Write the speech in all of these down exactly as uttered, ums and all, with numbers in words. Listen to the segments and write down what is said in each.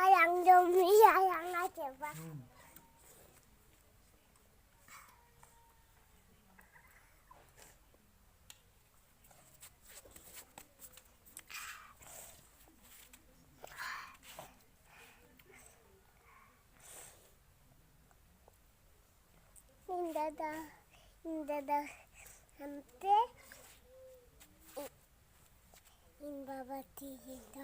ᱟᱭᱟᱝ ᱡᱚᱢ ᱢᱮᱭᱟ, ᱟᱭᱟᱝ ᱟᱨ ᱪᱮᱫ ᱵᱟᱝ᱾ ᱤᱧ ᱫᱟᱫᱟ, ᱤᱧ ᱫᱟᱫᱟ ᱦᱟᱱᱛᱮ, ᱤᱧ ᱵᱟᱵᱟ ᱛᱤ ᱫᱚ ᱱᱚᱛᱮ᱾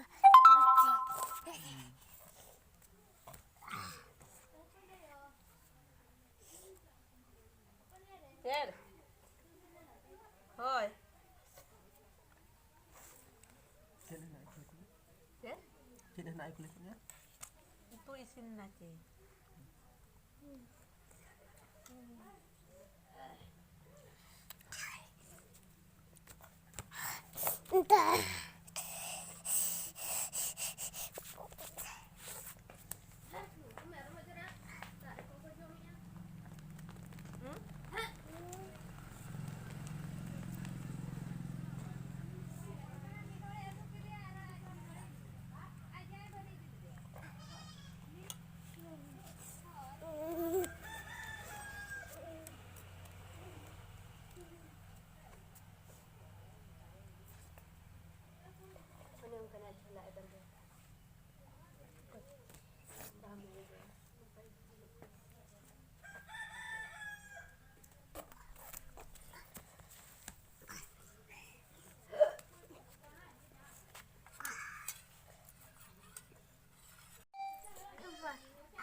ᱪᱮᱫ? ᱦᱳᱭ᱾ ᱪᱮᱫ ᱨᱮᱱᱟᱜ ᱮ ᱠᱩᱞᱤ ᱠᱮᱫᱟ? ᱪᱮᱫ? ᱪᱮᱫ ᱨᱮᱱᱟᱜ ᱮ ᱠᱩᱞᱤ ᱠᱮᱫᱟ? ᱩᱛᱩ ᱤᱥᱤᱱ ᱮᱱᱟ ᱪᱮ?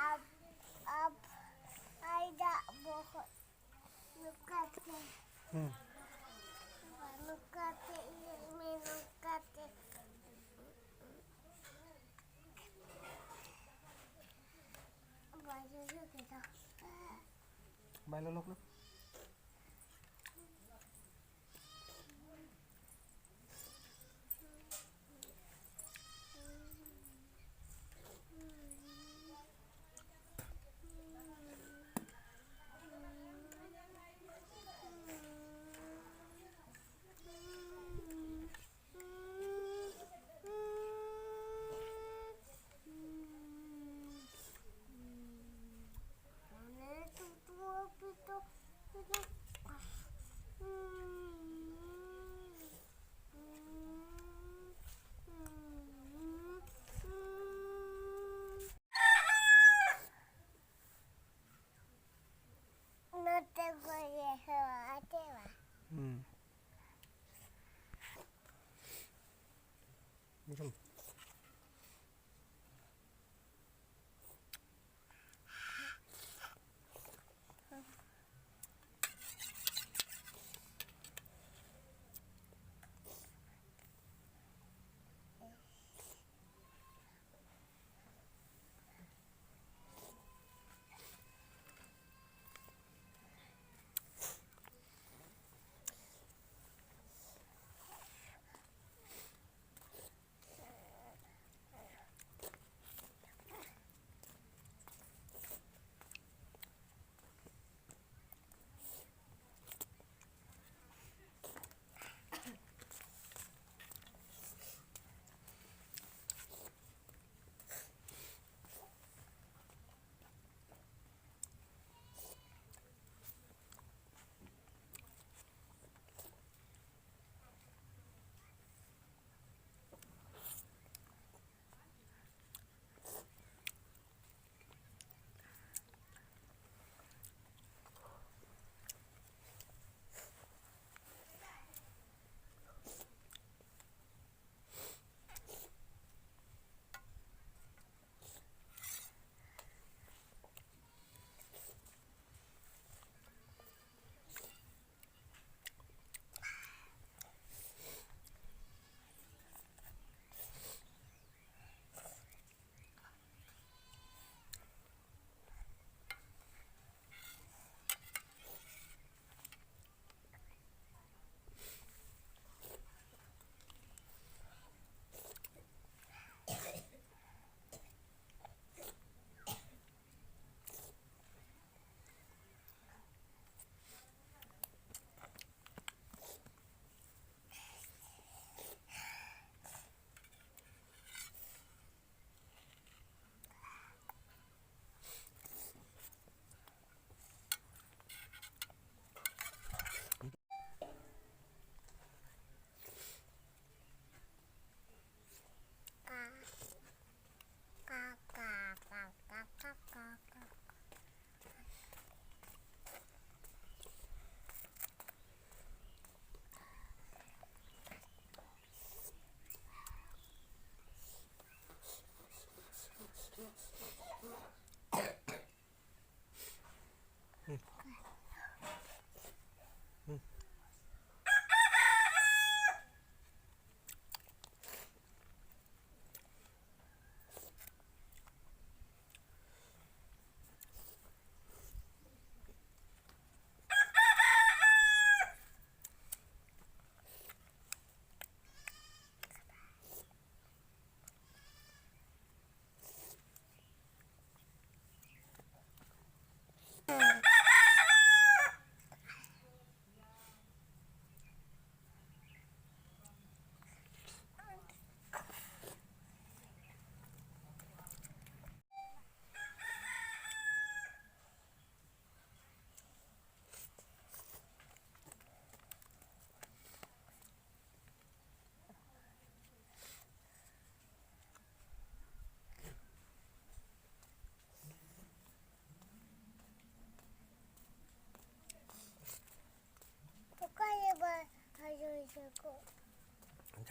ᱟᱵ, ᱟᱵ, ᱟᱡᱟᱜ ᱵᱚᱦᱚᱜ ᱱᱚᱝᱠᱟᱛᱮ᱾ ᱦᱩᱸ᱾ ᱱᱚᱝᱠᱟᱛᱮ ᱤᱭᱟᱹᱭ ᱢᱮ, ᱱᱚᱝᱠᱟᱛᱮ᱾ ᱵᱟᱭ ᱞᱚᱞᱚ ᱠᱮᱫᱟ᱾ ᱵᱟᱭ ᱞᱚᱞᱚ ᱠᱟᱱᱟ? ᱦᱩᱸ᱾ ᱡᱚᱢ᱾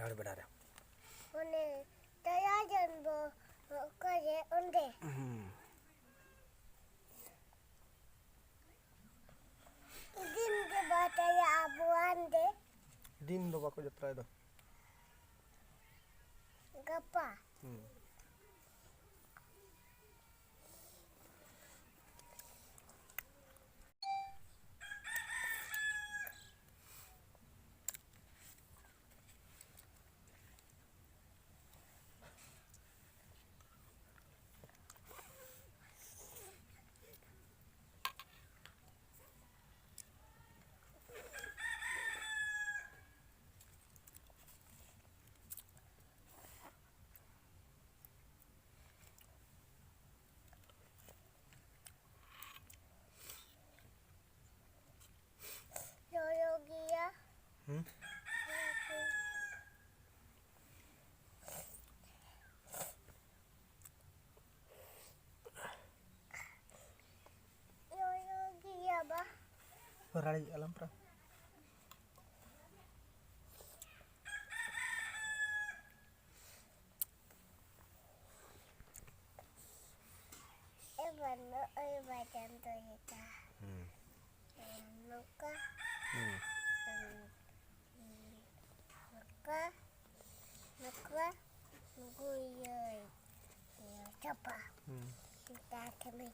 ᱡᱟᱦᱮᱨ ᱵᱮᱲᱟ ᱨᱮ᱾ ᱚᱱᱮ ᱛᱟᱭᱟ ᱡᱟᱱᱵᱚ ᱚᱠᱟᱨᱮ ᱚᱸᱰᱮ᱾ ᱦᱩᱸ᱾ ᱫᱤᱱ ᱜᱮ ᱵᱟᱭ ᱛᱟᱭᱟ ᱟᱵᱚᱣᱟᱱ ᱫᱮ᱾ ᱫᱤᱱ ᱫᱚ ᱵᱟᱠᱚ ᱡᱟᱛᱨᱟᱭ ᱫᱚ᱾ ᱜᱟᱯᱟ᱾ ᱦᱩᱸ᱾ ᱞᱚᱞᱚ ᱜᱮᱭᱟ᱾ ᱦᱩᱸ? ᱞᱚᱞᱚ ᱜᱮᱭᱟ ᱵᱟ᱾ ᱨᱟᱲᱮᱡ ᱟᱞᱚᱢ ᱯᱨᱟ᱾ ᱮ ᱵᱟᱹᱱᱩᱜ, ᱳᱭ ᱵᱟᱡᱟᱱ ᱫᱚ ᱡᱮᱴᱟ᱾ ᱦᱩᱸ᱾ ᱱᱚᱝᱠᱟ᱾ ᱦᱩᱸ᱾ ᱱᱚᱝᱠᱟ, ᱱᱚᱝᱠᱟ, ᱱᱩᱠᱩ ᱤᱭᱟᱹ, ᱤᱭᱟᱹ, ᱪᱟᱯᱟ᱾ ᱦᱩᱸ᱾ ᱱᱚᱝᱠᱟ ᱠᱟᱹᱢᱤ᱾